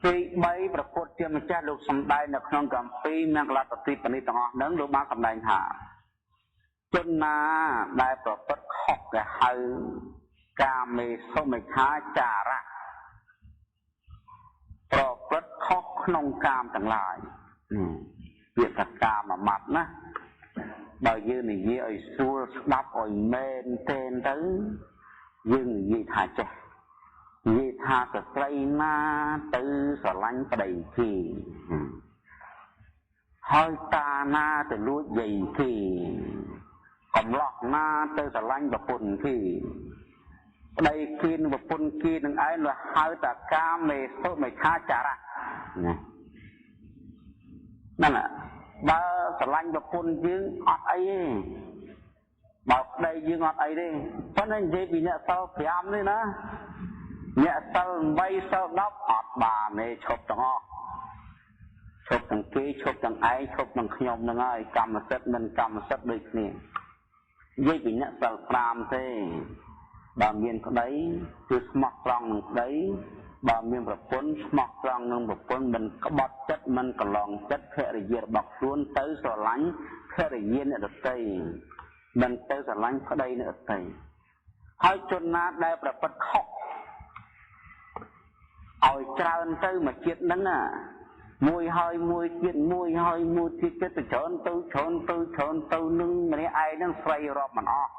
ទី3ប្រពុតជាម្ចាស់លោកសំដែងនៅក្នុងកម្ពីមង្គលតទីបនេះទាំងអស់ហ្នឹងលោកបានសំដែងថាជនណាដែលប្រព្រឹត្តខុសគេហៅកាមេសុមិច្ឆាចារៈប្រព្រឹត្តខុសក្នុងកាមទាំងឡាយពាក្យថាកាមមួយម៉ាត់ណាបើយើងនិយាយឲ្យស្រួលស្ដាប់ឲ្យមែនទែនទៅយើងនិយាយថាចេះនិយាយថាស្ត្រីណាទៅស្រឡាញ់ប្តីគេហើយតាណាទៅលួចយាយគេកំឡោះណាទៅស្រឡាញ់ប្រពន្ធគេប្តីគេនិងប្រពន្ធគេនឹងឯងលោកហៅថាកាមេសុមិច្ឆាចារៈណាហ្នឹងបើស្រឡាញ់ប្រពន្ធយើងអត់អីទេបើប្តីយើងអត់អីទេប៉ុន្តែនិយាយពីអ្នកសិល5នេះណាអ្នកសិល8សិល10អត់បានទេឈប់ទាំងអស់ឈប់ទាំងគេឈប់ទាំងឯងឈប់ទាំងខ្ញុំហ្នឹងហើយកម្មសិទ្ធិមិនកម្មសិទ្ធិដូចគ្នានិយាយពីអ្នកសិល5ទេបើមានប្តីគឺស្មោះត្រង់នឹងប្តីបើមានប្រពន្ធស្មោះត្រង់នឹងប្រពន្ធមិនក្បត់ចិត្តមិនកន្លងចិត្តភរិយារបស់ខ្លួនទៅស្រឡាញ់ភរិយាអ្នកដទៃមិនទៅស្រឡាញ់ប្តីអ្នកដទៃហើយជនណាដែលប្រព្រឹត្តខុសឲ្យច្រើនទៅមួយជាតិហ្នឹងណាមួយហើយមួយទៀតមួយហើយមួយទៀតទៅច្រើនទៅច្រើនទៅច្រើនទៅនឹងម្នាក់ឯងហ្នឹងស្រីរាប់មិនអស់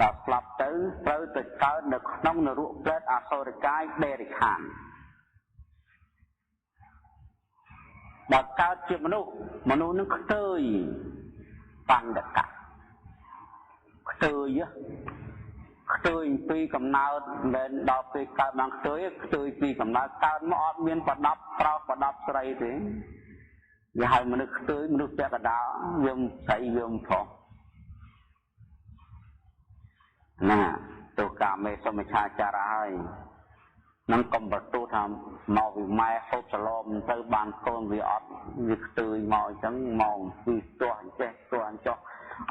ដល់ស្លាប់ទៅត្រូវទៅកើតនៅក្នុងនរកប្រេតអសុរកាយដេរិឆានបើកើតជាមនុស្សមនុស្សនឹងខ្ទើយបណ្ឌកៈខ្ទើយខ្ទើយពីកំណើតមិនដល់ពេលកើតបានខ្ទើយខ្ទើយពីកំណើតកើតមកអត់មានប្រដាប់ប្រោសប្រដាប់ស្រីទេវាហៅមនុស្សខ្ទើយមនុស្សពាក់កណ្ដាលវាមិនស្រីវាមិនប្រុសណាទោះកាមេសុមិច្ឆាចារៈហើយនឹងកុំបន្ទោសថាមកពីម៉ែហូបសឡមទៅបានកូនវាអត់វាខ្ទើយមកអញ្ចឹងមកពីទាស់អញ្ចេះទាស់អញ្ចោះ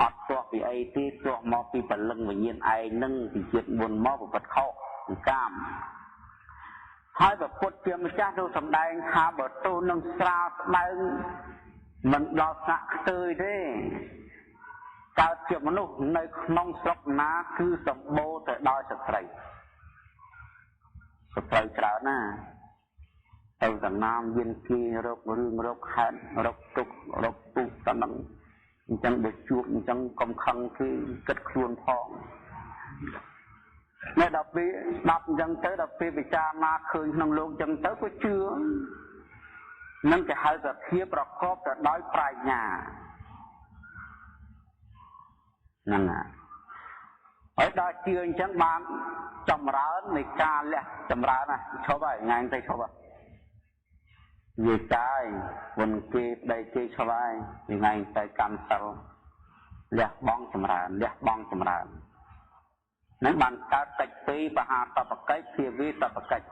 អត់ទាស់ពីអីទេទាស់មកពីព្រលឹងវិញ្ញាណឯងនឹងពីជាតិមុនមកប្រព្រឹត្តខុសកាមហើយព្រះពុទ្ធជាម្ចាស់នោះសម្ដែងថាបើទោសនឹងស្រាលស្ដើងមិនដល់ថ្នាក់ខ្ទើយទេកើតជាមនុស្សនៅក្នុងស្រុកណាគឺសម្បូរទៅដោយស្ត្រីស្ត្រីច្រើនណាទៅតំណាមយានគេរករឿងរកហេតុរកទុក្ខរកទុក្ខតំណឹងអញ្ចឹងបើជួបអញ្ចឹងកុំខឹងគេគិតខ្លួនផងនៅដល់ពេលស្ដាប់អញ្ចឹងទៅដល់ពេលពិចារណាឃើញក្នុងលោកអញ្ចឹងទៅក៏ជឿនឹងគេហៅសទ្ធាប្រកបទៅដោយប្រាជ្ញាហ្នឹងហើយដល់ជឿអញ្ចឹងបានចម្រើននៃការលះចម្រើនណាឈប់ហើយថ្ងៃទៅឈប់ហើយនិយាយកាយវនគេប្តីគេឈប់ហើយថ្ងៃទៅកម្មសិលលះបង់ចម្រើនលះបង់ចម្រើននឹងបានកើតកិច្ចពីរបហាតបកិច្ចភាវីតបកិច្ច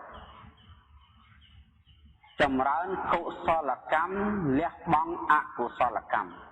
ចម្រើនកុសលកម្មលះបង់អកុសលកម្ម